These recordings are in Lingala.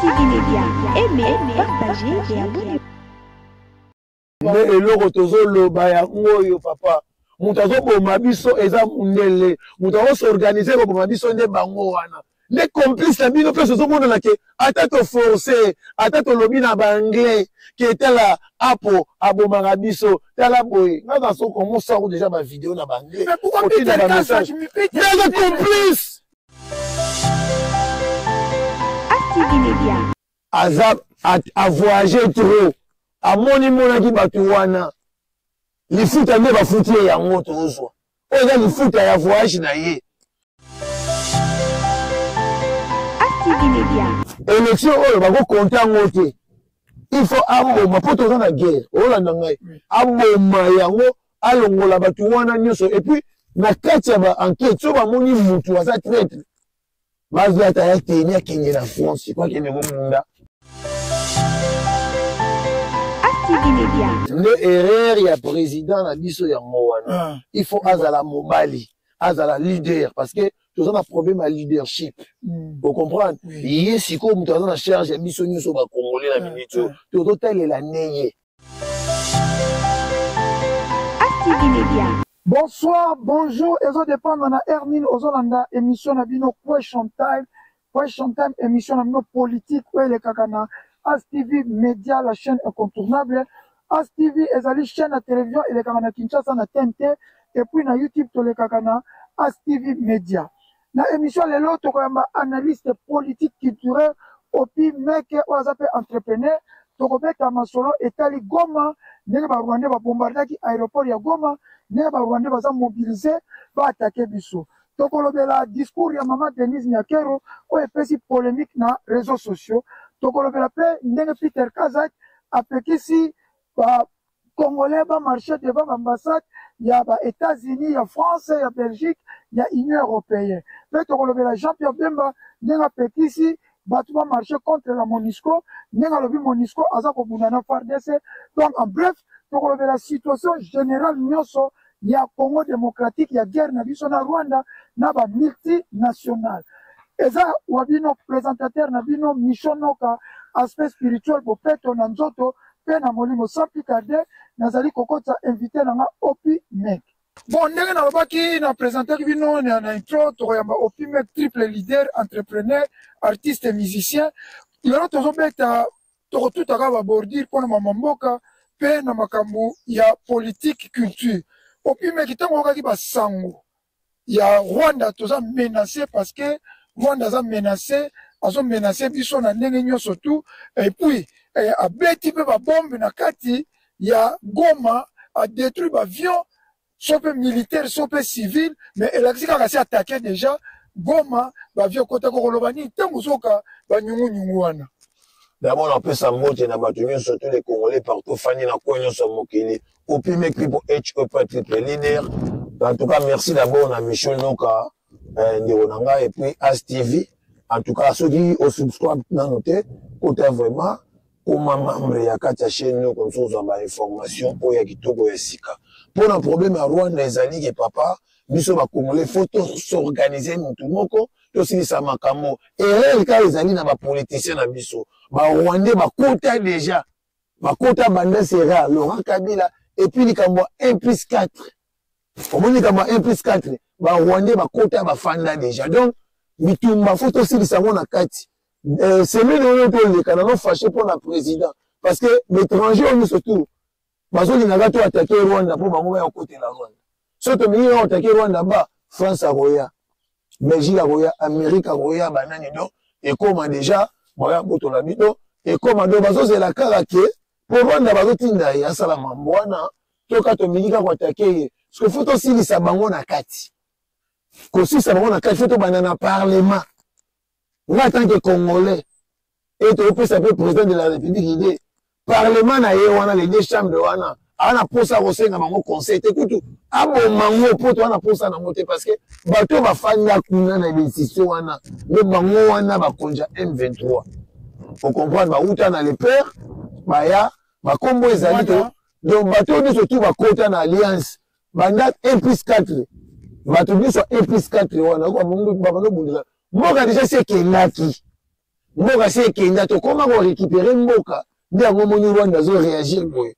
ASTV Media, aimez, partagez et abonnez-vous. Nde eloko tozoloba yango oyo papa, moto azoboma biso eza mundele, moto azosorganize koboma biso nde bango wana, nde complice na bino mpe tozomonana ke ata toforce, ata tolobi na baanglais ke tala apo abomaka biso, tala boye nga nazokomosako deja bavideo na baanglais kotinda bamessage, mais aza complice. Aza a voyage trop, amoni monaki bato wana, lifuta nde bafuti ye yango tozwa oyo eza lifuta ya voyage na ye. Élection oyo bakokonte yango te, il faut aboma mpo toza na guerre. Olanda ngai, aboma yango, alongola bato wana nyonso. Et puis na kati ya ba enquête, so bamoni mutu aza traître, bazwata ya teni akende na France po akende komunda. Nde erreur ya président na biso yango wana. Il faut azala mobali, azala leader, parce que toza na problème ya leadership. Ocomprendre? Ye sikoyo moto aza na charge ya biso nyonso bacongolais na minute oyo, tozotalela nde ye. Bonsoir, bonjour, ezo dépendre na heure nini ozolanda émission na bino Question Time. Question Time, émission na bino politique oyo elekaka na ASTV Media, la chaîne incontournable. ASTV ezali chaîne ya télévision elekaka na Kinshasa na TNT et puis na YouTube tolekaka na ASTV Media. Na émission lelo tokoyamba analyste politique culturel Opi Meke oyo aza pe entrepreneur. Tokobeta masolo etali Goma, ndenge ba Rwandais ba bombardaki aéroport ya Goma, ndenge ba Rwandais baza mobiliser ba attaquer biso. Tokolobela discours ya mama Denise Nyakeru oyo epesi polémique na réseaux sociaux. Tokolobela pe ndenge Peter Kazak apekisi ba Congolais ba marcher devant l'ambassade ya ba États-Unis, ya France, ya Belgique, ya Union européenne. Pe tokolobela Jean-Pierre Bemba ndenge apekisi bato ba marcher contre la MONUSCO, ndenge alobi MONUSCO aza kobunda na FARDC. Donc en bref, tokolobela situation générale nyonso ya Congo démocratique, ya guerre na biso na Rwanda na ba multinationales. Eza wa bino présentateur na bino Michon Noka, aspect spirituel bopeto na nzoto pe na molimo. Sans plus tarder, nazali kokotisa invité na nga Opi Mek. Bon, ndenge nalobaki na présentaki bino na intro, tokoyamba Opi Mek, triple leader, entrepreneur, artiste et musicien. Lelo tozobeta, tokotutaka ba bordure mpona mama mboka pe na makambo ya politique culture. Opi Mek, ntango oyokaki basango ya Rwanda, toza menacé parce que Rwanda aza menacé, azo menacé biso na ndenge nyonso tout, et puis abeti pe ba bombe na kati ya Goma, a détruit ba avions, so pe militaire so pe civil, mais elakisi kaka si attaqué déjà Goma, ba avions kota kokoloba nini ntango ozoka ba nyungu nyungu wana. D'abord napesa mbote na bato nyonso, tous les Congolais partout, fani na coin nyonso ya mokili. Opi Mek triple H E P triple leader. En tout cas merci d'abord na Michel Noka, ndeko na ngai, et puis As TV. En tout cas soki o subscribe nano te, kota vraiment koma membre ya kati ya chaîne no, comme ça ozwa ba information oyo ya kitoko ya sika. Pona problème ya Rwanda ezali ke papa biso ba Congolais faut to s'organiser mutu moko tosilisa makambo. Erreur kaka ezali na ba politiciens na biso. Ba Rwandais bakota déjà, bakota banda sera Laurent Kabila, et puis likambo ya 1 plus 4. Omoni likambo ya 1 plus 4, ba Rwandais bakota bafanda déjà. Donc bitumba faut tosilisa yango na kati. Semaine oyo toleka na no fâché pour na président, parce que l'étranger oyo surtout bazolingaka to attaquer Rwanda po bango baya kokotela Rwanda. So tolingi kaka attaquer Rwanda, ba France akoya, Belgique akoya, Amérique akoya, banani. Donc ekoma déjà baya botola bino, ekoma donc bazozela kaka ke po Rwanda bazotinda ye asala mambo wana, toka tolingi kaka attaquer ye. Parce que faut tosilisa bango na kati, kosilisa bango na kati faut tobanda na parlement. Nga en tant que Congolais, et topesa pe président de la République idée, parlement na ye wana, les deux chambres wana, aza na posa kosenga bango conseil te, kutu aboma ngo po to wana posa nango te, parce que bato bafanda kuna na institution wana nde bango wana bakonja M23. Faut comprendre, bauta na le père baya bakombo ezali to, donc bato nyonso tu bakota na alliance banda 1 plus 4, bato nyonso 1 plus 4 wana babanda obundisa mboka déjà si ekendaki. Mboka se ekenda, tokoma ko récupérer mboka. Nde yango omoni Rwanda azo réagir boye.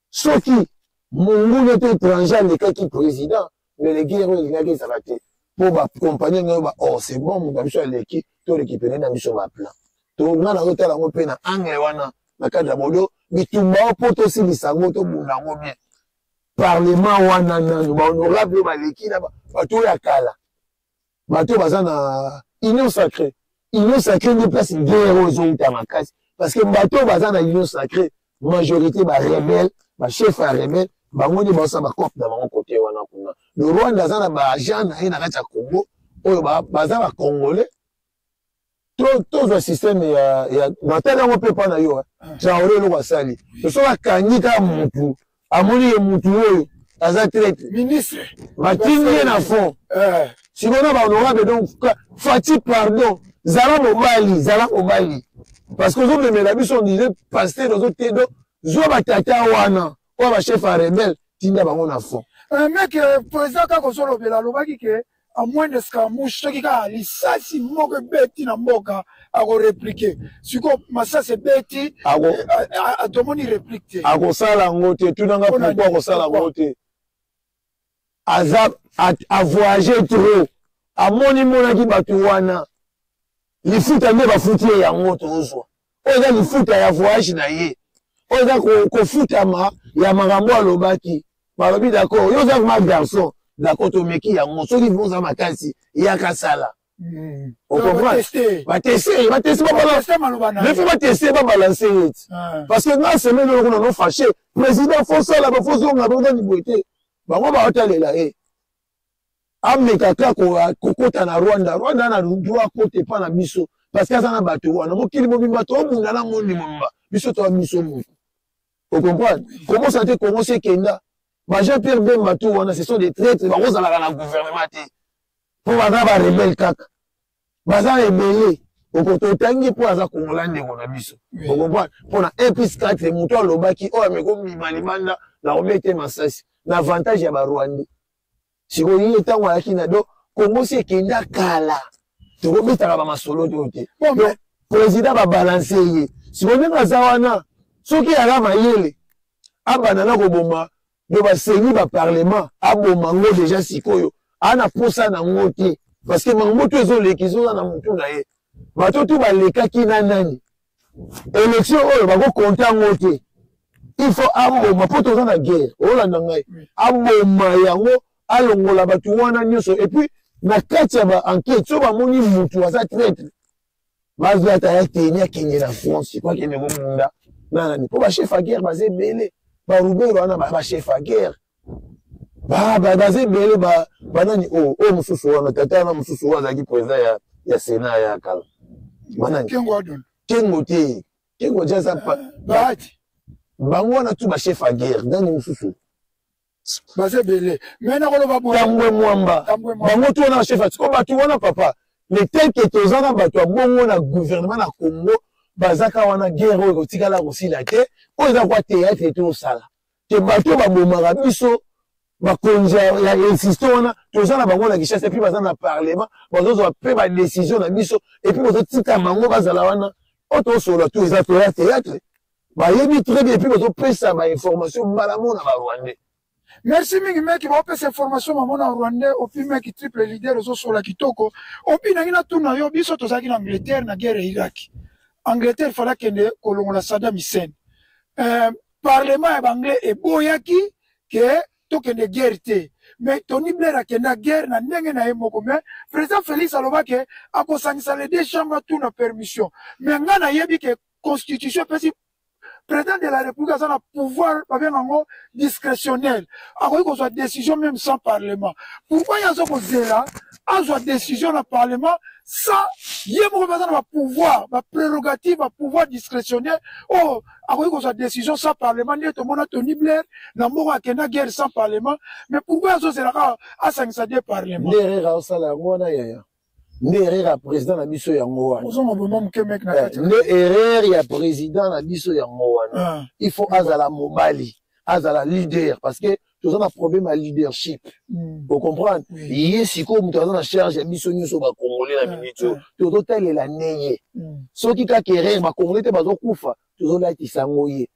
Soki monguna to étranger alekaki président, mais le guerre oyo elingaki ezala te. Po ba compagnie nayo ba oh c'est bon, moto na biso aleki, to récupérer na biso ba plan. To nga nazotala yango mpe na angle wana, na cadre ya bodo, bitumba oyo po tosilisa yango, tobunda yango bien. Parlement wana nanu, ba honorable oyo baleki na bato oyo ya kala, bato oyo baza na union sacrée. Union sacrée nde place guerre oyo ezowuta makasi, parce que bato oyo baza na union sacrée, majorité ba rebelle, ba chef ya rebelle, bango nde baosala ba cope na bango kote wana kuna. Le Rwanda aza na ba agent na ye na kati ya Congo oyo baza ba congolais. Tozwa système ya natali yango mpe mpa na yo, Traoré eloko asali, soki akangi kaka mutu, amoni ye mutu oyo aza traître, ministre batindi ye na fond. Sikoyo na bahonorable, donc Fatshi, pardon, zala mobali, zala mobali, parce que ozomemela biso, on dirait pasteur ozote. Donc zwa batata wana oyo bachef ya rebelle, tinda bango na fond. Mec, président kaka ozolobela, alobaki ke à moins de escarmouche, soki kaka lisasi moko ebeti na mboka, akorépliquer. Sikoyo masasi ebeti, tomoni réplique te. Akosala yango te. Tunanga pourquoi akosala yango te. Aza avoyage trop, amoni monaki bato wana, lifuta nde bafuti ye yango tozwa. Oyo eza lifuta ya voyage na ye, oyo eza kofutama ya makambo alobaki. Balobi d'accord, yo oza vraiment garçon, d'accord, tomeki yango. Soki oza makasi, yaka sala. Ocomprendre, bateste, bateste, mais faut bateste, babalance ye ti, parce que nga semaine oyo kuna no fâché président, faut sala, bafozonga bozani boye te. Bango baotalela ye, ameka kaka kokota na Rwanda. Rwanda na droit akota epa na biso, parce que aza na bato wana. Mokili mobimba tobunda na mondi mobimba, biso toya biso moko. Ocomprendre, kobosana te, Congo se ekenda. Ba Jean Pierre Bemba tout wana, ce sont des traîtres, bakozalaka na gouvernement te, mpo baza barebele kaka, baza ebele. Okoto otangi mpo aza kongola, ndeko na biso. Ocomprendre, mpona 1 plus 4, moto alobaki oyo amekobima libanda na kobete masasi na avantage ya barwandais. Sikoyo ye ntango ayaki na do, Kongo si ekenda kala, tokobetaka bamasolo to te. Donc président babalance ye sikoyo ndenge aza wana. Soki aza mayele, abanda na koboma do basengi baparlement, aboma ngo déjà sikoyo. Ana posa nango te, parce que makambo to ezoleka ezoza na motu na ye. Bato tu balekaki na nani, élection oyo bakokonte yango te. Il faut aboma, mpo toza na guerre. Olanda ngai, aboma yango, alongola bato wana nyonso. Et puis na kati ya baenquête, so bamoni mutu aza traître, bazwa ata ya teni, akende na France po akende komunda na nani, mpo bachef ya guerre baza ebele. Barubero wana, bachef ya guerre baza ebele. Banani oyo mosusu wana, tata wana mosusu oyo azalaki président ya Sénat ya kala, banani? Kengo te, Kengo dia aza bango wana tu bachef ya guerre. Nani mosusu? Baza ebele, mais nakoloba boye. Tambwe Mwamba, bango tu wana bachef. Siko bato wana, papa, le tel ke toza na bato ya bongo na gouvernement na Congo, bazaka wana, guerre oyo ekotikala kosila te. Oyo eza kwa théâtre tosala te. Bato babomaka biso, bakonzi ya insiste wana, toza na bango na Kinshasa, et puis baza na parlement, bazozwa mpe badécision na biso, et puis bazotika bango bazala wana. Oyo tosolola tu eza toya théâtre, bayebi très bien, et puis bazopesa bainformation mbala mo na barwandais. Merci mingi, meki. Baopesa information mamo na rwandais. Opi meki, triple leader, ozosola kitoko. Opi nangi natuna yo, biso tozalaki na Angleterre na guerre ya Irak. Angleterre fala kende kolongola Saddam Hussein. Parlement ya baanglais eboyaki ke tokende guerre te, mais Tony Blair akenda guerre na ndenge na ye moko. Mais président Félix alobaki akosangisa les deux chambres tuna permission. Mais nga nayebi ke constitution epesi président de la République aza na pouvoir babenga yango discrétionnel, akoki kozwa décision même sans parlement. Pourquoi ye aza kozela azwa décision na parlement sans ye moko baza na bapouvoir, baprérogative, bapouvoir discrétionnel oyo akoki kozwa décision sans parlement, nde tomona Tony Blair na moko akenda guerre sans parlement? Mais pourquoi azozela kaka asangisa de parlement? Nde erreur aosala yango wana, yaya. Nde erreur ya président na biso yango wana. Ozonga vraiment moke, mec, na kati. Nde erreur ya président na biso yango wana. Il faut azala mobali, azala leader, parce que Toza na problème ya leadership. Ocomprendre? Ye sikoyo moto aza na charge ya biso nyonso bacongolais na minute oyo, tozotalela nde ye. Soki kaka erreur, bacongolais te bazokufa, tozolatisa yango ye.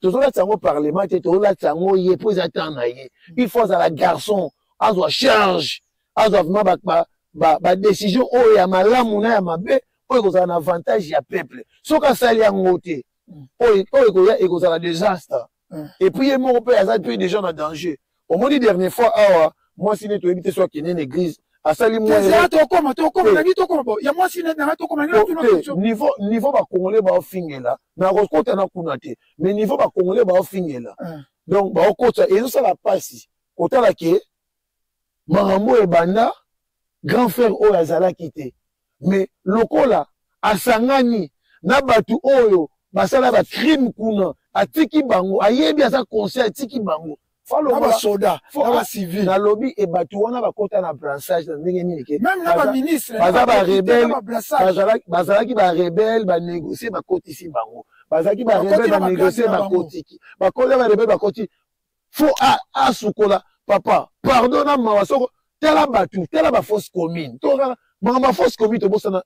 Tozolatisa yango parlement te, tozolatisa yango ye mpo eza temps na ye. Il faut azala garçon, azwa charge, azwa vraiment badécision oyo ya malamu na ya mabe, oyo ekozala na avantage ya peuple. Soki asali yango te, oyo ekoya ekozala désastre. Et puis ye moko mpe aza mpe déjà na danger. Omoni dernière fois awa, mwasi nde toyebi te so akende na église, asali Tokoma, tokoma nangi, tokoma bo ya mwasi nanga, tokoma. Niveau bacongolais baofingela, nakokota na kuna te, mais niveau bacongolais baofingela, donc baokota, ezosala mpasi kotala ke makambo oyo ebanda. Grand frère oyo azalaki te, mais lokola asangani na bato oyo basala bacrime kuna, atiki bango, ayebi, aza conseil, atiki bango. Na basoda, na bacivil. Nalobi e bato wana bakota na brassage na ndenge nini ke même na baministre. Baza barebelles, bazalaki barebelles, banégocie, bakotisi bango. Bazalaki barebelles, banégocie, bakotiki, bakota barebelles, bakoti. Fo asukola papa, pardon na mawa. Soko tala bato, tala bafosse commune, to makambo ya fosse commune, tobosana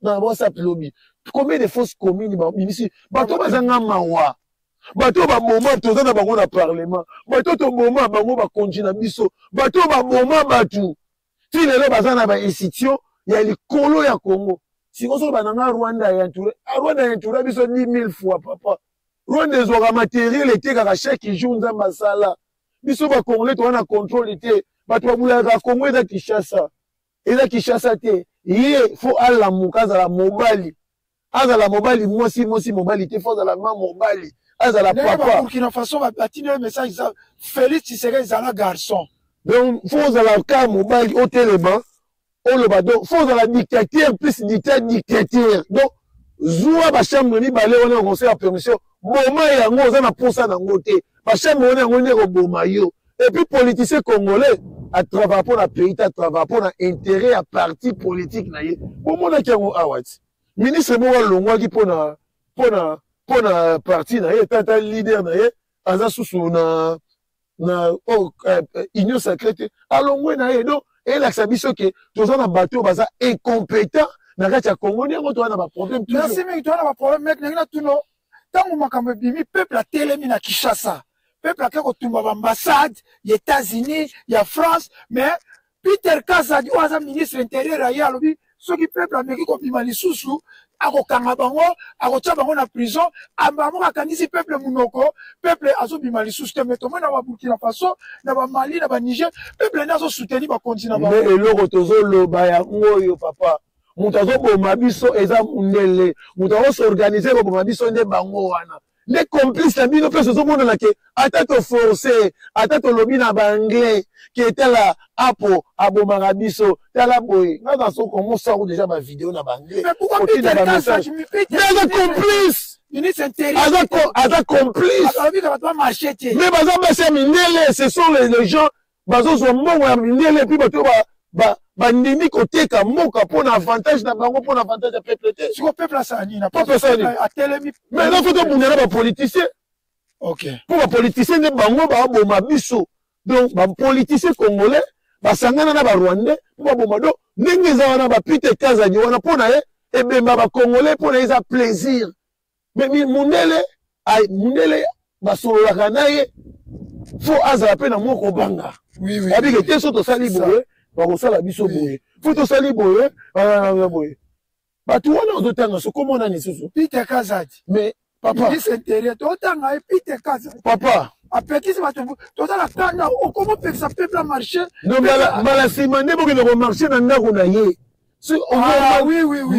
na WhatsApp lobi combien de fosse commune babimisi. Bato bazanga mawa, bato baboma, toza na bango na parlement. Bato toboma bango, bakonzi na biso, bato baboma bato, ti lelo baza na bainstitution ya likolo ya Congo. Sikoyo soki bananga Rwanda ya entouré, Rwanda ya entouré biso 10 000 fois, papa. Rwanda ezwaka materiel, etekaka chaque jour. Nzambe asala biso bacongolais toza na contrôle te. Bato babulaka Congo, eza Kinshasa, eza Kinshasa te. Ye fo alamuka, azala mobali, azala mobali, mwasi, mwasi mobali te, fo azala ma mobali, azala papa. Burkina Faso batindi ye message: Félix Tshisekedi, ezala garçon. Donc fo ozala ka mobali, otelema, oloba. Donc fo ozala dictateur plus dictateur. Donc zuwa bachambre mibale wana ya conseil ya permission, boma yango. Oza na posa nango te, bachambre wana, yango nde koboma yo. Et puis politicien congolais atravaille mpo na pays te, atravaille mpo na intérêt ya parti politique na ye. Bomonaki yango awa ti ministre moko alongwaki mpona parti na ye. Tata leader na ye aza susu na oh, union sacrée te, alongwe na ye. Donc elakisa biso ke toza na bato oyo baza incompétent na kati ya Congo. Ndenge toza na baproblème. Merci mingi. Toza na baproblème meke ndenge na tuno. Ntango makambo ebimi, peuple atelemi na Kinshasa, peuple ake kotumba baambassade ya États-Unis, ya France. Mais Peter Kazadi oyo aza ministre intérieur aye, alobi soki peuple ameki kobima lisusu, akokanga bango, akotia bango na prison. Bango akangisi peuple monoko, peuple azobima lisusu te. Mais tomoni na baburkina Faso, na bamali, na baniger, peuple nde azosoutenir bakonzi na bango. Eloko tozoloba yango oyo, papa, moto azoboma biso eza mundele. Moto azoorganize koboma biso nde bango wana, nde complice na bino. Mpe ozomonana ke ata toforce, ata tolobi na baanglais ke tala apo abomaka biso, tala boye, nga nazokomosako déjà bavideo na baanglais. Aza complice, aza complice. Mais baza basi ya mindele, ce sont les gens bazozwa mbongo ya mindele. Et puis bato bandimi koteka mboka mpo na avantage na bango, mpo na avantage ya peuple te. Siko peuple asala nini? Peuple asala nini? Atelemi. Mais non, faut tobunda na bapoliticien, mpo bapoliticien nde bango baboma biso. Donc bapoliticien congolais basangana na barwandais mpo baboma. Donc ndenge eza wana, bapeter Kazadi wana, mpo na ye ebemba bacongolais, mpo na ye eza plaisir. Mais mundele, mundele basololaka na ye, fo azala mpe na mwa kobanga abike te. So tosali boye, bakosala biso boye. Fo tosali boye, boye. Bato wana ozotanga, so komona lisusu. Peter Kazadi. Mais papa. Ministre intérieur, totanga ye Peter Kazadi. Papa. Apekisi bato, toza na kanda, okomopekisa peuple amarche. Mbala nsima nde bokende komarche na ndako na ye.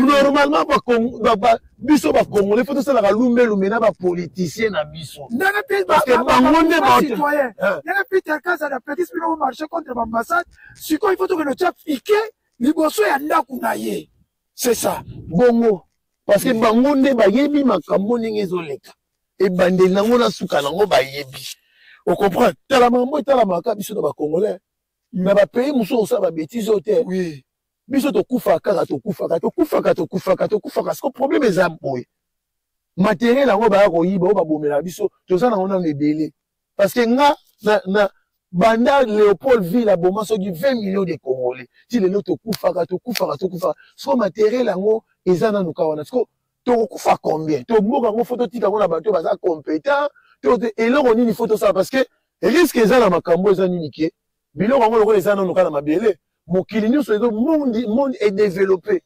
Normalement biso bacongolais fo tosalaka lumbelume na bapoliticien na biso. Ndenge bango nde citoyen, ndenge Peter Kazadi apekisi bino bomarche contre baambassade, sikoyo il faut tokende otya piquet liboso ya ndako na ye, c'est ça. Bongo, parce que bango nde bayebi makambo ndenge ezoleka, ebandeli nango na suka nango bayebi. Ocomprendre? Tala makambo etalamaka biso na bacongolais. Na bapays mosusu osala babêtises oyo te. Biso tokufaka kaka, tokufaka, tokufaka, tokufaka, tokufaka. Siko problème eza boye: matériel yango baya koyiba, oyo babomelaka biso, toza nango nano ebele, parce que nga na, na, Banda Leopoldville aboma soki 20 millions de Congolais ti lelo tokufaka tokufaka tokufaka. Siko materiel yango eza nanu ka wana, siko tokokufa combien? To mboka yango faut totika yango na bato baza competent to eloko nini faut tosala? Parce que risque eza na makambo eza nini ke biloko yango lokola eza nanu ka na mabele, mokili nyonso ezo monde monde est développé,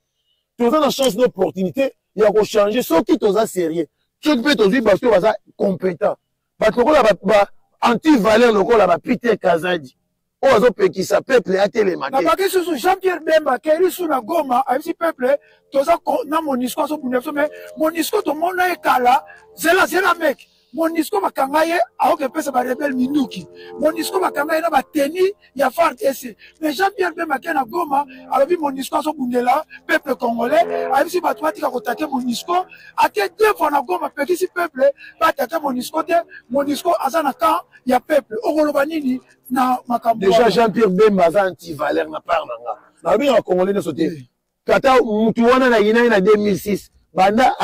toza na chance d'opportunité ya kochanger soki toza sérieux, soki mpe tozwi bato oyo baza compétent, bato lokola ba anti valeur lokola ba Peter Kazadi oyo azopekisa peuple atelema te. Nabaki susu Jean Pierre Bemba akei su na Goma, ayebisi peuple toza na Monusco azobunda biso, mais Monusco tomona ye kala, zela zela mec, Monusco bakanga ye aoki epesa ba rebelle minduki, Monusco bakanga ye na bateni ya FARDC, mais Jean Pierre Bemba akei na Goma alobi Monusco azobundela peuple congolais, ayebisi bato batika kotake Monusco, ake deux fois na Goma apekisi peuple batake Monusco te, Monusco aza na camp ya peuple. Okoloba nini na makambo déjà? Jean Pierre Bemba aza anti-valeur na part na nga, nalobi na bacongolais nyonso te, kata mutu wana na yina ye na 2006 banda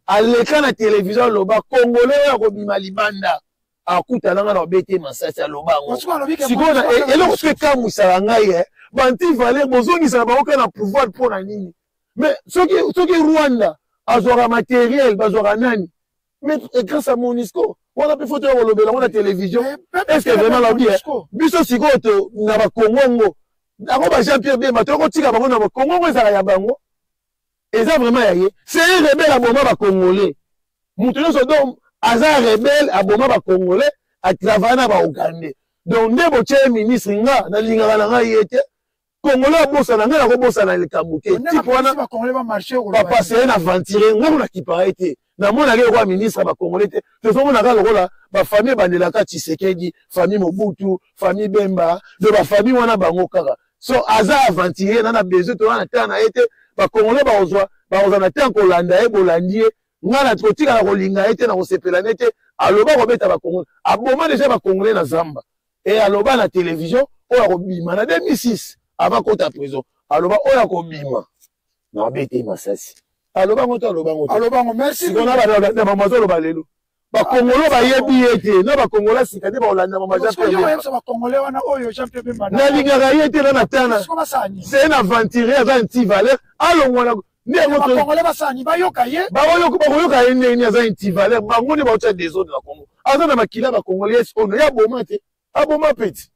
aleka na télévision aloba congolais oyo akobima libanda akutana nga na obete masasi, aloba yango. Sikoyo eloko soki ekamwisaka ngai, banti valeur bozongisaka bango kaka na pouvoir mpo na nini? Mais soki soki Rwanda azwaka matériel, bazwaka nani? Mais grâce à Monusco wana mpe foto ya kolobela yango na télévision, est ce que vraiment lobi biso sikoyo to na bakongo ngo yango ba Jean Pierre Bemba tokotika bango na bakongo ngo ezala ya bango, eza vraiment ya ye? C'est un rebelle, aboma bacongolais moto nyonso, donc aza rebelle, aboma bacongolais, atravaille na baougandais, donc nde botie ye ministre. Nga nalingaka na ngai ye te. Congolais abosana, ngai nakobosana likambo te. Type wana papa, c'est un aventurier. Ngai nakipaka ye te, namonaka lokola ministre ya bacongolais te. Tozomonaka lokola bafamille ebandelaka Tshisekedi, famille Mobutu, famille Bemba, donc bafamille wana bango kaka. So aza aventurier na besoin toza na temps na ye te. Bacongolais bakozwa bakozwa na temps kolanda ye, bolandi ye. Ngai na kotikala kolinga ye te, na kosepela ne te. Aloba kobeta bacongolais, aboma deja bacongolais na zamba e aloba na télévision oyo akobima na 2006 avant kota prison, aloba oyo akobima na abete masasi, aloba ngo to aloba ngo? Aloba ngo, merci. Sikoyo na mama azoloba lelo bakongolo bayebi ye te, na bakongolo sika nde bakolanda mama. Nalingaka ye te na na tana, c'est un aventurier, aza anti valeur, alongwa na nde yango. Bayoka ye. Bakoyoka ye ndenge nini? Aza anti valeur, bango nde baotya désordre na Congo. Aza na makila bacongolais ono ye aboma te, aboma peti.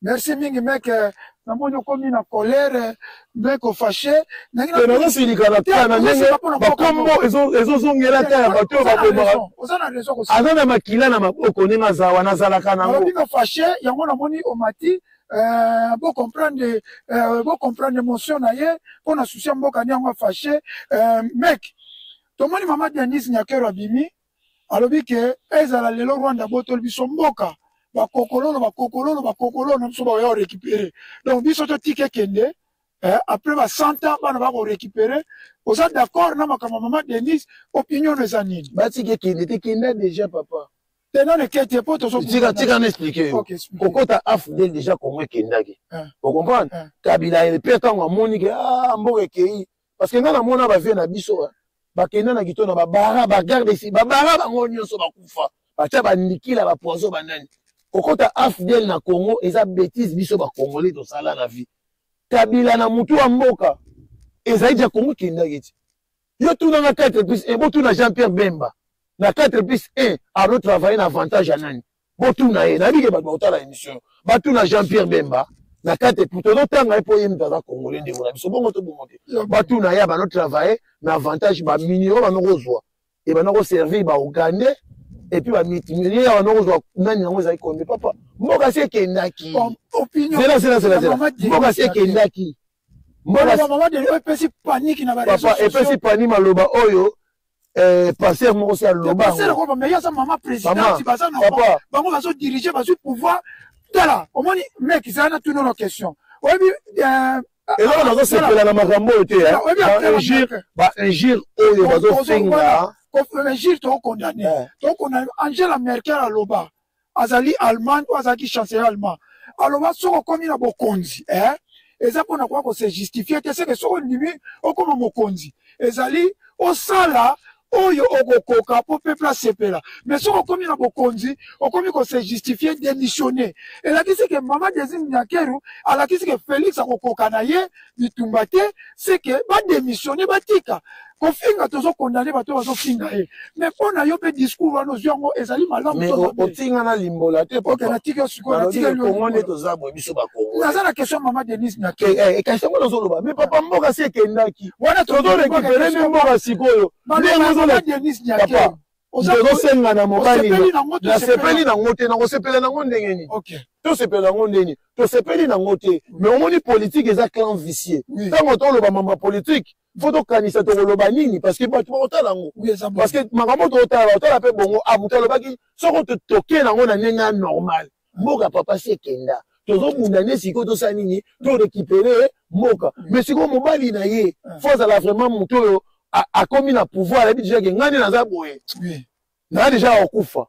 Merci mingi mec, namoni okomi na colère, mec ofâché. Nazosilika na ta na ndenge bakombo ezozongela ta ya bato oyo babomaka. Oza na raison. Aza na makila na maboko ndenge aza wana, azalaka nango. Bino fâché yango namoni omati, bocomprendre, bocomprendre émotion na ye mpo na souci ya mboka nde yango afâché. Mec, tomoni mama Denise Nyakero abimi, alobi ke ezala lelo Rwanda botoli biso mboka, bakokololo bakokololo bakokololo na biso bakoya korécupérer, donc biso totika ekende, après ba 100 ans bana bakorécupérer. Oza d'accord na makambo mama Denise? Opinion no eza nini? Batika ekende te, kenda déjà papa. Te, nano ekete po tozotika. Tika na expliquer yo. Kokota AFDL déjà, Kongo ekendaki, ocomprendre? Kabila mpe ntango amoni ke mboka ekei, parce que ngai namona bavie na biso bakenda na kito na babara, bagarde esi babara bango nyonso bakufa, batya bandikila bapoison banani. Kokota AFDL na Congo eza bétise. Biso bacongolais tosala na vie Kabila na mutu ya mboka ezali dia Congo ekendaki ti yo tunanga 4 plus 1. Botuna Jean Pierre Bemba na 4 plus 1 alo travailler na avantage ya nani? Botuna ye, nayebi ke bato bakotala émission, batuna Jean Pierre Bemba na 4 plus, tozotanga ye mpo ye moto aza congolais ndeko na biso, bongo to bongo te. Batuna ye abano travailler na avantage baminero bano kozwa e bano koservir baougandais et puis bamultimillier ya bano kozwa nani, yango ezali kombe papa. Mboka si ekendaki, zela zela zela zela, mboka si ekendaki. Epesi panique na papa, epesi panique. Maloba oyo pasteur moko si aloba. Mais aza mama présidente, baza na bango bazodirige, bazwi pouvoir. Tala, omoni mec, ezala na tuna no question, oyebi? Eloko nazosepela na makambo oyo te, bainjure oyo bazofinga. Injure tokondane, tokondane. Angela Merkel aloba, azali Allemagne oyo azalaki chancelier allemand, aloba soki okomi na bokonzi, eza mpona koya kose justifier te. Seke soki ondimi okoma mokonzi, ezali osala. Oyo okokoka mpo peuple asepela. Mais soki okomi na bokonzi, okomi ko se justifier, démissionner. Elakisi ke mama Denise Nyakeru alakisi ke Felix akokoka na ye bitumba te, c'est que ba démissionner, batika kofinga. Tozo condamner bato bazofinga ye, mais mpo na yo mpe discours wana ozwi yango ezali malamu? Mais otinga na limbola te. Ok, natiki yo sikoyo. Natiki Kongo nde toza boye, biso Bakongo. Naza na question, mama Denise Nyakeru. Kasi yango nazoloba, mais papa, mboka si ekendaki. Wana tozorécupérer nde mboka sikoyo. Mama Denise Nyakeru, tozosenga na mobali. Nasepeli nango te. Nakosepela nango ndenge nini? Tosepela yango ndeni? Tosepeli nango te. Mais omoni, politique eza clan vicieux. Ntango toloba mamba politique, faut tokanisa tokoloba nini, parce que bato bakotala yango, parce que makambo tokotala, bakotala mpe bongo. A moto alobaki, soko toke nango na ndenge ya normal, mboka papa si ekenda. Tozobunda nde sikoyo, tosala nini? Torécupérer mboka. Mais sikoyo mobali na ye, faut azala vraiment moto oyo akomi na pouvoir, ayebi déjà ke ngai nde naza boye, naa déjà akokufa,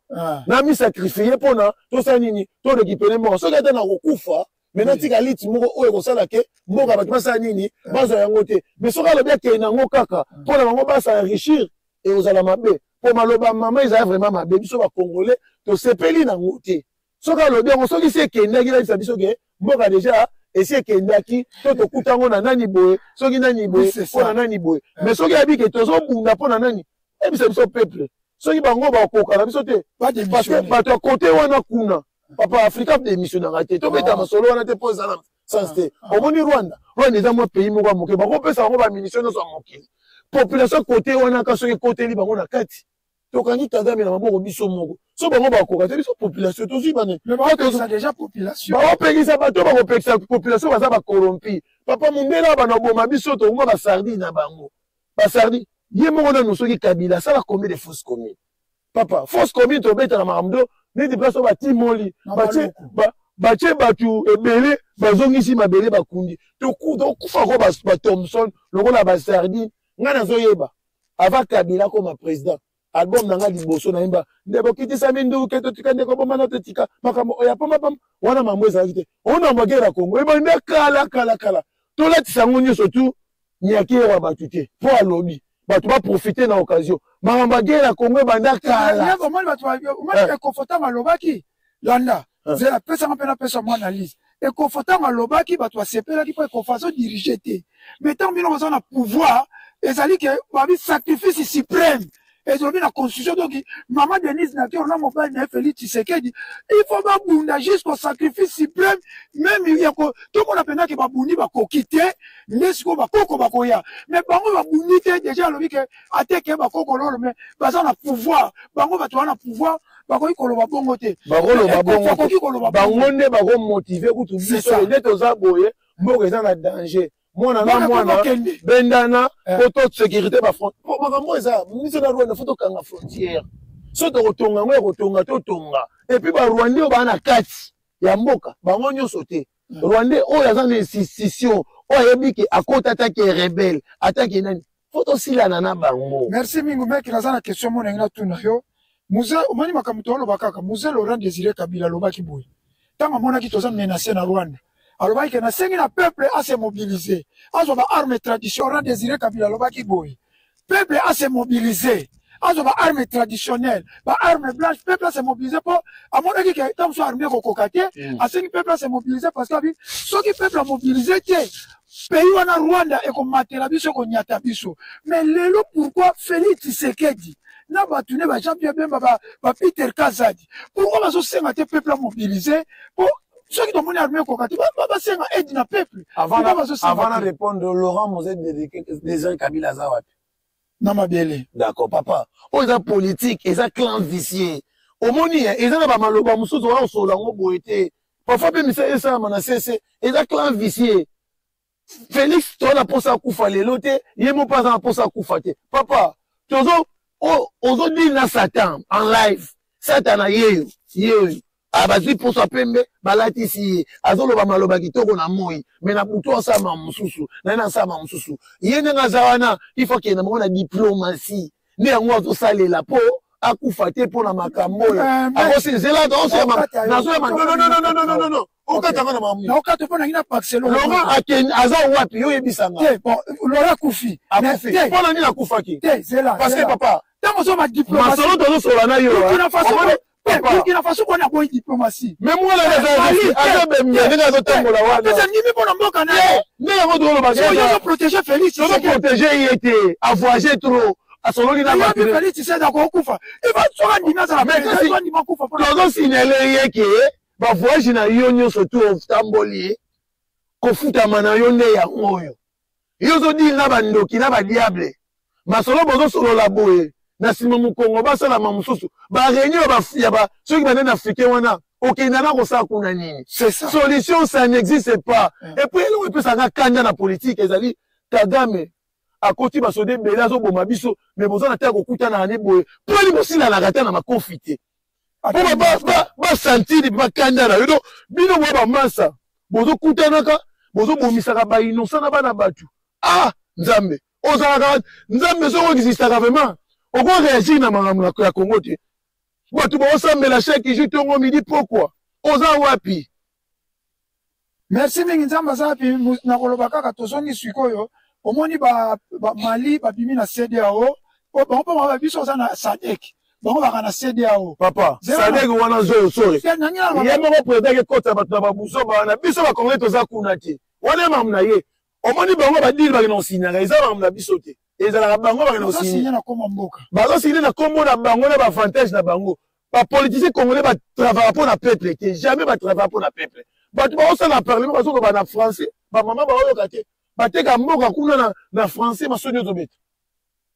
namisacrifier mpona tosala nini? Torécupérer mboka. Soki ata nakokufa, mais natika liti moko oyo ekosala ke mboka bato basala nini? Bazwa yango te. Mais soki alobi akende yango kaka mpona bango basa enrichir, ekozala mabe. Mpo maloba mama ezala vraiment mabe. Biso Bacongolais tosepeli nango te. Soki alobi yango, soki si ekendaki, nayebisa biso ke mboka déjà esi ekendaki, to tokuta yango na nani boye, soki nani boye, mpo na nani boye. Mais soki ayebi ke tozobunda mpo na nani, yebisa biso peuple. Soki bango bakoka na biso te, parce que bato ya kote wana kuna, papa, Afrika démissionnaka te. Tobeta masolo wana te, mpo eza na sens te. Omoni Rwanda? Rwanda eza mwa pays moko ya moke, bakopesa bango bamunition nyonso ya mokili. Population kote wana ka, soki ekoteli bango na kati, tokangi Kagame na maboko biso moko. So bango bakoka te, biso population tozwi bane. Bakopekisa bato, bakopekisa population, baza bacorrompus, papa. Mondele bana oboma biso, tokoma basardine na bango, basardine. Ye moko nanu, soki Kabila asala combien de fausses communes, papa? Fosse commune, tobetaka makambo to neti place oyo batimoli, batie bato ebele, bazongisi mabele, bakundi. Tokufa ko bathomson lokola basardine. Ngai nazoyeba, avant Kabila akoma président, album na ngai liboso nayemba nde bokitisa minduke, totika ndeko bomana, totika makambo oyo ya pambapamba wana. Mambo ezalaki te. Ona guerre ya Congo ebandi kala kala kala. Tolatisa yango nyonso tu Nyakeru bato te, mpo alobi bato baprofite na occasion. Makambo ya guerre ya Congo ebanda kala. Omoni bato, omoni Ekofo ntango alobaki, landa, zela, pesanga mpe napesa mwa analyse. Ekofo ntango alobaki, bato basepelaki mpo Ekofo azodirige te. Mais ntango bino boza na pouvoir, ezali ke babi sacrifice suprême ezolobi na constitution. Donc mama Denise Nyakeru na mobali na ye Félix Tshisekedi, il faut babunda jusqu'au sacrifice suprême. Même ya tomona mpenza ke babundi, bakoki te, nde sikoyo bakoko bakoya. Mais bango babundi te. Déjà alobi ke ateke bakoko lolo, mais baza na pouvoir. Bango bato baza na pouvoir, bakoki koloba bongo te. Bakoloba bongo, bango nde bakomotiver kutu biso nde toza boye. Mboka eza na danger, mwana na mwana bendana po to sécurité bafront. Makambo eza biso na Rwanda, faut tokanga frontière. So tokotonga yango ya kotonga, totonga. Et puis Barwandais oyo baa na kati ya mboka, bango nyonso te. Rwandais oyo aza na institution, oyo ayebi ke akota, atake rebelle, atake nani, faut tosilana na bango. Merci mingi, meki. Naza na question mo ndenge natuna yo. Muze, omoni makambo toloba kaka. Muze Laurent Désiré Kabila alobaki boye ntango amonaki toza menace na Rwanda. Alobaki ke nasengi na peuple ase mobiliser, azwa baarme tradition. Laurent Désiré Kabila alobaki boye: peuple ase mobiliser, azwa baarme traditionnelle, baarme blanche. Peuple ase mobiliser mpo amonaki ke ntango mosusu arme ekokoka te. Asengi peuple ase mobiliser parce que abi soki peuple amobiliser te, pays wana Rwanda ekomatela biso, ekonyata biso. Mais lelo, pourquoi Félix Tshisekedi na bato ne ba Jean Pierre Bemba, ba Peter Kazadi, pourquoi bazosenga te peuple amobiliser? Mpo soki tomoni armée ekoka te, basenga aide na peuple. Avant na répondre, Laurent Mose Désiré Kabila aza wapi? Na mabele. D'accord, papa. Oyo eza politique, eza clan vicieux. Omoni, eza na bamaloba mosusu oya kosolola yango boye te. Parfois mpe misala esalama na sese. Eza clan vicieux. Félix, toza na mposa akufa lelo te. Ye mo mpe aza na mposa akufa te, papa. Tozo ozodile na Satan en live. Satan yeyo yeyo bazwi poso ya pembe, balatisi ye, azoloba maloba kitoko na moi, mais na butu asala mosusu naye na asala mosusu. Ye ndenge aza wana, il faut akende bango na diplomatie. Nde yango azosalela mpo akufa te mpo na makambo oyo akosi nzela. Nazoyama, non, okatanga na mamu. Naokata mpo nangi na Barcelone. Laurent akende, aza wapi? Yo oyebisanga. Te, bon, Laurent akufi. Akufi mpo na nini? Akufaki te, zela. Parce que papa. Ntango ozo ba diplomatie. Masolo tozosola na yo. Burkina Faso. Burkina Faso kona boyi diplomatie. Mais mwana aza bembe ndenge azotambola wana. Pesa ndimi mpona mboka na ye. Nde yango toloba. Soki ozo protéger Félix. Tozo protéger ye te. A voyager trop. Asololi na bato. Félix Tshisekedi akokufa. Eva soki andimi azala président andima kufa. Tozo signaler ye ke ba voyage na yo nyonso tu otamboli kofutama na yo nde yango oyo. Yo ozodile na bandoki na badiable. Masolo bozosolola boye na nsima mokongo basalama mosusu bareunion ya ba soki banani africain wana okenda na kosala kuna nini? Solution ça n'existe pas. Et puis eloko epesaka kanda na politique ezali Kagame akoti basoda ebele azoboma biso me boza na te ya kokutanaka ne boye mpo eli bosilanaka ata na makofi te mpo basantiri bakanda na yo. Donc bino boya bamasa bozokutanaka bozobomisaka bainosa na bana bato. Ah Nzambe ozalaka Nzambe soki oexistaka vraiment oko réagir na makambo ya Congo te. Bato baosambela chaque jour tongo midi pokwa oza wapi? Merci mingi Nzambe aza wapi? Nakoloba kaka tozongi sikoyo omoni ba, ba Mali babimi na CEDEAO po bango mpo ba biso oza na SADC bango baka na CEDEAO. Papa SADC wana zoyo sorry ye moko président ekota bato na babuzoba wana biso ba Congolais toza kuna te wana mamu na ye omoni bango badili bakende kosignaka eza makambo na biso te ezalaka bango bakende kosigne na kombo mboka bazosigne na kombo na bango na baavantage na bango. Bapoliticien congolais batravaka mpo na peuple te, jamais batravaka mpo na peuple. Bato baosala na parlement bazoloba na français, bamama baoyoka te, bateka mboka kuna na, na français masoni ozobeta.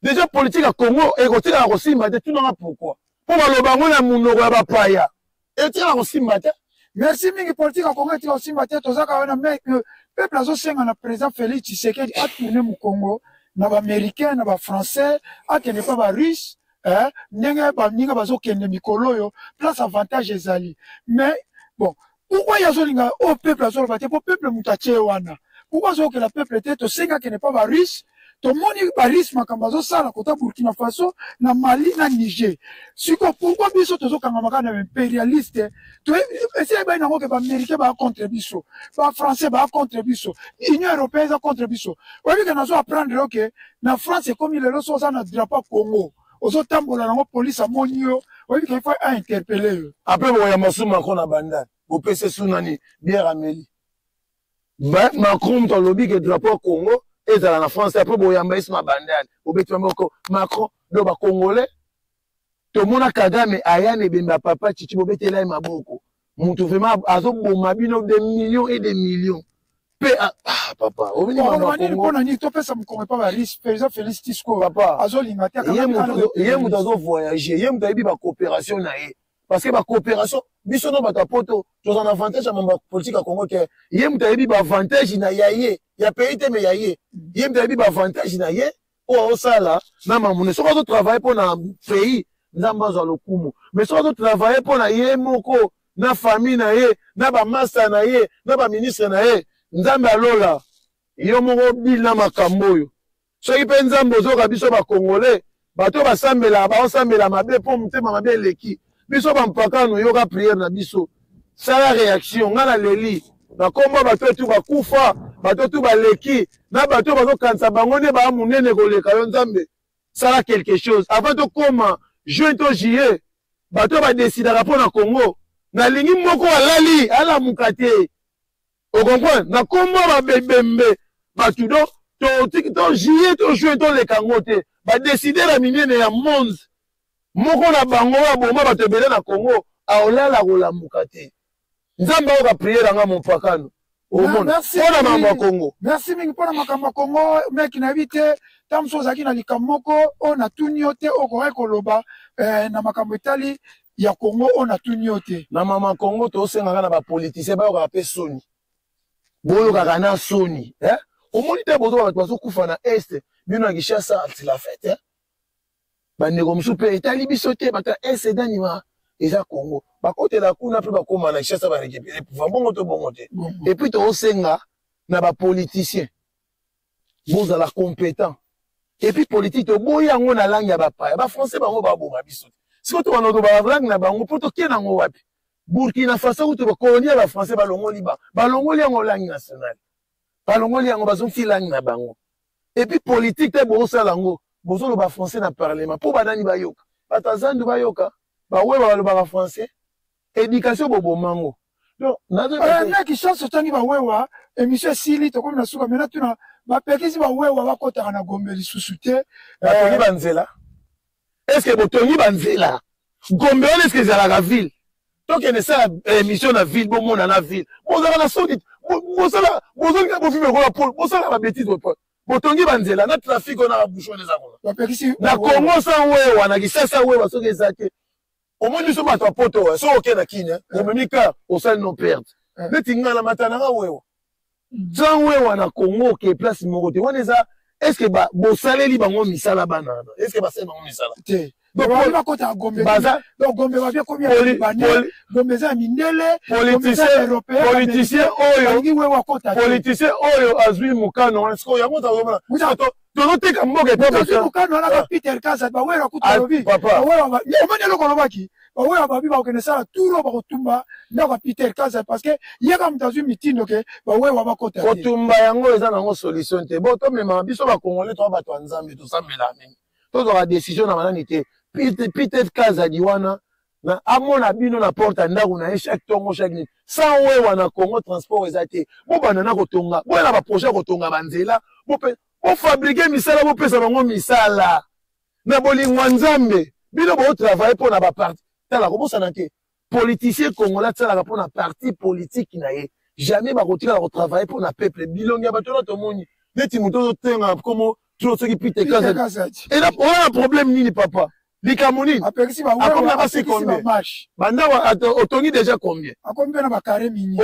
Deja politique ya Congo ekotikala kosimba te, tunanga pourquoi mpo baloba yango na monoko ya bapaya etikala kosimba te. Merci mingi politique ya Congo etikala kosimba te, tozaka wana mais peuple azosenga na président Félix Tshisekedi atourne mokongo na baaméricain na bafrançais akende mpa barusse ndenge baninga bazokende mikolo oyo place avantage ezali. Mais bon, pourquoi ye azolinga oyo peuple azoloba te? Po peuple moto atie wana, pourquoi azokela peuple te? Tosengi akende mpa barusse, tomoni barusse makambo azosala kota Burkina Faso na Mali na Niger. Sikoyo pourquoi biso tozokangama kaka na impérialiste? Esi ebai nango ke baaméricain baa contre biso, bafrançais baa contre biso, Union européenne eza contre biso. Oyebi ke nazo apprendre yo ke na France ekomi lelo so oza na drapeau ya Congo ozotambola nango, police amoni yo, oyebi ke il faut ainterpeller yo. Après bokoyamba su Macron na bandal bopesi su nani bière ameli. Macron moto alobi ke drapeau ya Congo ezala na France, après boyamba ye su na bandal bobeti moko Macron. Donc bacongolais tomona Kagame aya na ebembe ya papa Chichi bobetela ye maboko, moto vraiment azoboma bino des millions et des millions pe ah, papa oloba nini mpona nini topesa mokongo epa barusse? Président Félix Tisco papa azolinga te. Ye moto azovoyage, ye moto ayebi bacoopération na ye, parce que bacoopération biso no bato ya poto toza na avantage ya mambo ya politique ya Congo te. Ye moto ayebi baavantage na ya ye ya pays te, me ya ye ye moto ayebi baavantage na ye oyo aosala na mamune. Soki azotravaille mpo na pays, Nzambe azwa lokumu, mais soki azotravaille mpo na ye moko na famille na ye na bamasta na ye na baministre na ye, Nzambe alola yo moko bile na makambo oyo. Soki mpe Nzambe ozoyoka biso bakongolais, bato basambelaka baosambela mabe mpo motema mabe eleki biso bampakano, yoka priere na biso, sala réaction. Ngai naleli na kombo bato etu bakufa, bato tu baleki na bato bazokanisa bango nde baa monene koleka yo. Nzambe sala quelque chose avant tokóma juin to juillet. Bato badesidaka mpo na Congo, nalingi moko alali alamuka te, ocomprendre na kombo babebembe bato do to juillet to juin toleka yango te. Badeside na minene ya monde, moko na bango oyo aboma bato ebele na Congo aolala kolamuka te. Nzambe ayoka priere yanga mopakano omona mpona makambo ya Congo. Merci mingi mpona makambo ya Congo. Meki nayebi te ntango mosusu ozalaki na likambo moko oyo natuni yo te, okoki koloba na makambo etali ya Congo oyo natuni yo te. Na mama Congo tosengaka na bapoliticien bayokaka mpe soni, boyokaka na soni eh? Omoni te bozoba bato bazokufa na est, bino na Kinshasa c'est la fête eh? Bandeko mosusu mpe etali biso te, bato ya est edanima eza Congo bakotela kuna mpe bakóma na Kinshasa barécupere pouvoir bongo to bongo te. Et puis tozosenga na bapoliticien bozala compétent. Et puis politique toboyi yango na langue ya bapaya, bafrançais bango baboma biso te. Sikoyo tobanda tobala langue na bango mpo tokende yango wapi? Burkina Faso kutu bakolonie ya bafrançais balongoli balongoli yango langue nationale, balongoli yango bazongisi langue na bango. Et puis politique te bosala yango. Bozoloba français na parlement mpo banani bayoka? Bato ya zandu bayoka, bawewa balobaka français. Éducation bobomango. Donc na Kinshasa otangi bawewa, émission esili, tokomi na suka. Mena tuna bapekisi bawewa bakotaka na Gombe lisusu te. Batongi banzela? Est-ce botongi banzela? Gombe wana est-ce ezalaka ville? Tokende sala émission na ville, bomona na ville. Bozalaka na soni, bosala bozolinga bovivre lokola pole, bosala babétise. Botongi banzela na trafic oyo na babouchon eza kuna na Congo sans wewa, na Kisasa wewa soki eza te. Omoni biso bato ya poto, soki okei na Kini, omemi car, osali no perte. Neti ngai na mata nanga wewa, sans wewa na Congo oke place moko te. Wana eza est ce que bosaleli bango misala? Bana wana, est ce que basali bango misala? Te. Bakota Gombe, donc Gombe babie komi ya Libanais, Gombe eza ya mindele. Politicien oyo, politicien oyo azwi mokano wana sikoyo, yango tozomona tozoteka mboka. Epe mokano wana ka Peter Kasa bawera kutu alobi, omoni eloko alobaki, bawera babi bakokende sala turo, bakotumba ndako ya Peter Kasa parce que ye ka moto azwi mitindo ke bawewa bakota. Kotumba yango eza nango solution te. Bo tomemaka biso Bakongole, toa bato ya Nzambe, tosambela mingi, tozwaka décision na banani te. Peter Kazadi wana na amona bino na porte ya ndako na ye chaque tongo, chaque nini. Sans wewa na Congo transport eza te. Bobanda na kotonga, boya na baprojet ya kotonga banzela, bofabriquer misala, bopesa bango misala na bolingo ya Nzambe. Bino botravaille mpo na baparti. Tala, kobosana te, politicien congolais atisalaka mpo na parti politique na ye, jamais bakotikala kotravaille mpo na peuple. Bilongi ya bato wana tomoni neti moto ozotenga komo tro soki Peter Kazadi, oza na problème nini, papa? Likambo nini? Akomi na basi combien? Bandako otongi déjà combien?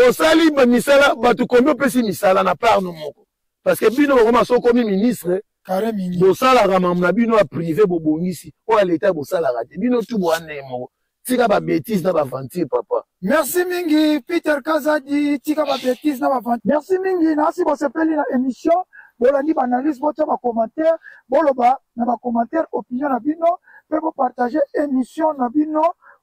Osali misala bato combien? Opesi misala na part no moko? Parce que bino bokoma, so okomi ministre, bosalaka makambo na bino ya privé, bobongisi oyo ya leta bosalaka te. Bino tu boya ndenge moko. Tika babétise na baventure, papa. Merci mingi, Peter Kazadi. Tika babétise na baventure. Merci mingi. Nasi bosepeli na émission, bolandi baanalyse, botia bacommentaire, boloba na bacommentaire opinion na bino mpe bopartage émission na bino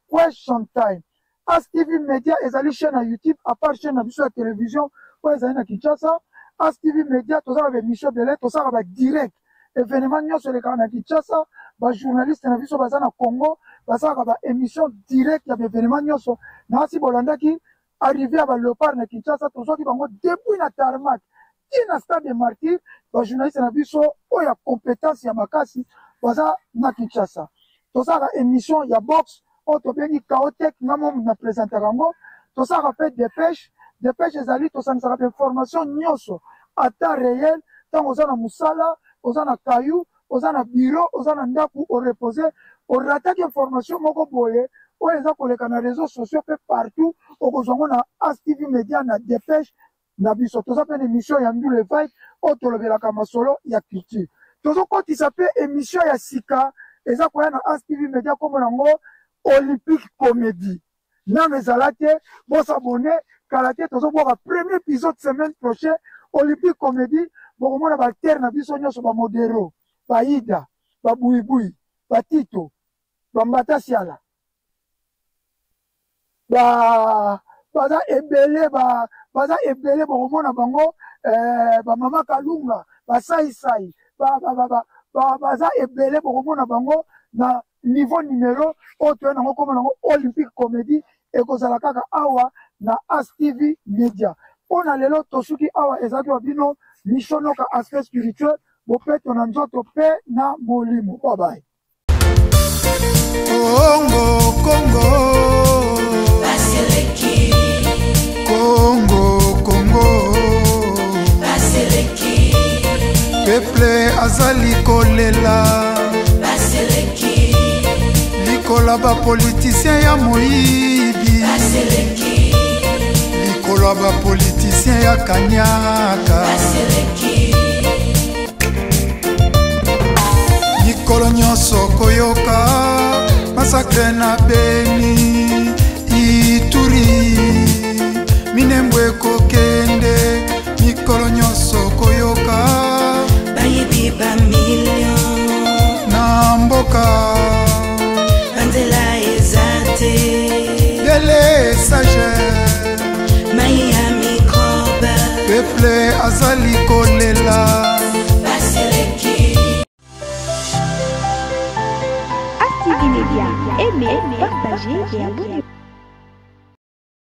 Question Time. As TV Media ezali chaîne ya YouTube, à part chaîne na biso ya télévision oyo ezali na Kinshasa. As TV Media, toza na baémission ebele, tosalaka badirect événement nyonso elekaka na Kinshasa. Bajournaliste na biso baza na Congo, basalaka baémission direct ya baévénement nyonso. Nasi bolandaki arrivé ya baléopard na Kinshasa, tozwaki bango depuis na tarmac ti na stade de Martyr. Bajournaliste na biso oyo ya compétence ya makasi baza na Kinshasa. Tosalaka émission ya boxe oyo tobengi Chaotech, nga mo na présentaka yango. Tosalaka mpe dépêche. Dépêche ezali tosangisaka bainformation nyonso ata réel. Ntango oza na mosala, oza na kayu, oza na bureau, oza na ndako orepose, orataki information moko boye oyo eza koleka na réseaux sociaux mpe partout, okozwa yango na As TV Media na dépêche na biso. Toza mpe na émission ya Ndule Vibe oyo tolobelaka masolo ya culture. Tozokotisa mpe émission ya sika eza koya na As TV Media, nkombo nango Olympique Comédie. Nano ezala te, bosabone. Kala te tozobwaka premier épisode semaine prochaine, Olympique Comédie. Bokomona baacteur na biso nyonso, bamodero, baida, babuibui, batito, bambata siala, ba baza ebele, baza ebele. Bokomona bango, bamama Kalunga, basaisai, baza ebele. Bokomona bango na niveau numéro oyo toya nango, koma nango Olympique Comédie. Ekozala kaka awa na As TV Media. Mpo na lelo tosuki awa. Ezalaki wa bino Mishonoka, aspect spirituel, bopeto na nzoto mpe na molimo. Babaye. Congo, Congo, Baseleki. Congo, Congo, Baseleki. Peuple azali kolela. Baseleki. Likolo ya bapoliticien ya moyibi. Baseleki. Likolo ya bapoliticien ya kanyaka. Baseleki. Mikolo nyonso koyoka massacre na Beni, Ituri, Minembwe ekokende. Mikolo nyonso koyoka bayibi bamillion na mboka. Banzela eza te. Délestage. Mai ya microbe. Peuple azali kolela. Baseleki. Aimez, partagez et abonnez-vous.